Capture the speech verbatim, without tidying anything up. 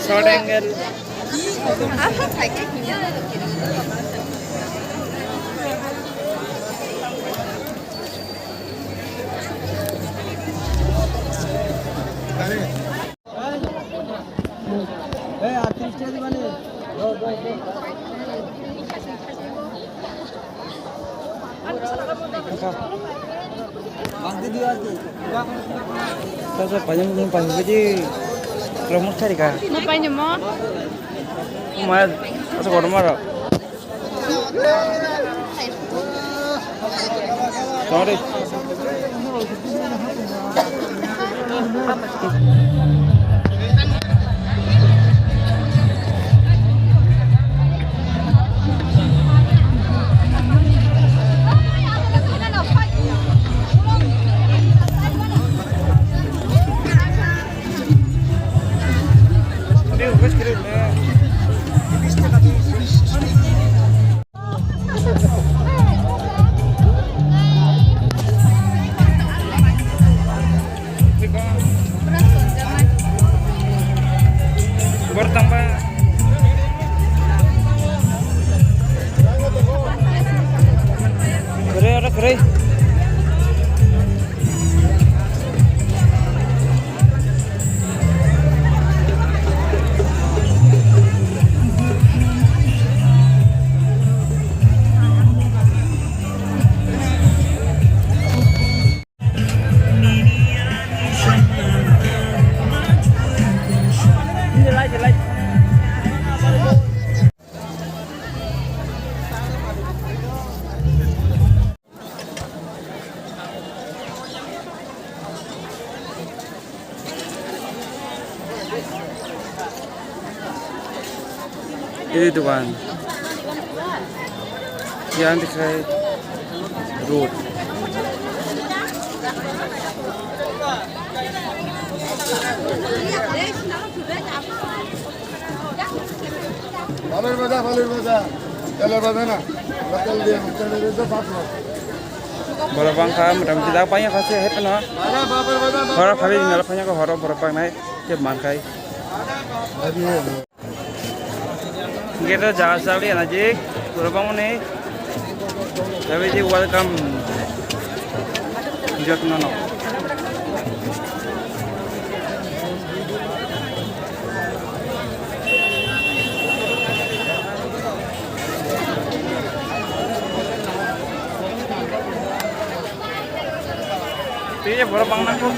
Short angle. Sasa payung payung di promote tadi kah? Mau payung mau? Mau, masa kotor marah. Sorry. Kore, ora kore. Ini dukan. Yang dikhai road. Balir baja, balir baja. Teler baja na. Teler dia, teler itu satu. Borok bangkha, motamoti da paina khasi hai phano. Baja, balir baja. Horo khabi nala paina ko horo borok bangnai, je mankhai. Gate o jaga chali anajik, borok bangmani. Tabi ji welcome. Jotno no. Tei borok bang nang kho.